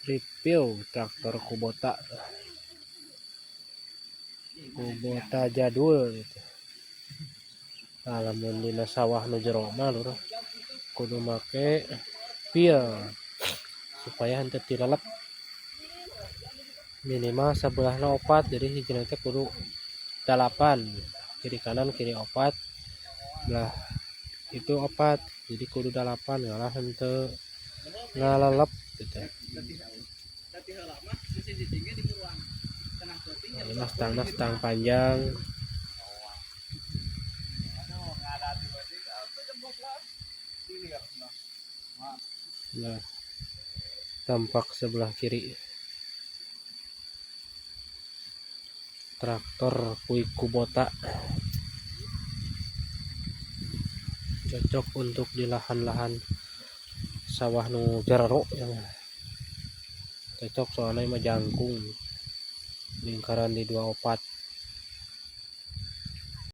Review traktor Kubota. Kubota jadul gitu. Nah, lamun dina sawah nu jero mah, lur, kudu make pil supaya henteu tilelep. Minimal sebelahna opat, jadi hijina teh kudu 8, kiri kanan, kiri opat, belah itu opat, jadi kudu 8 ngalah henteu ngalelep gitu. Nah, ini mah stangna stang panjang. Nah, tampak sebelah kiri traktor Kui Kubota, cocok untuk di lahan-lahan sawah nu jero ya, cocok soalnya mah jangkung lingkaran di 24.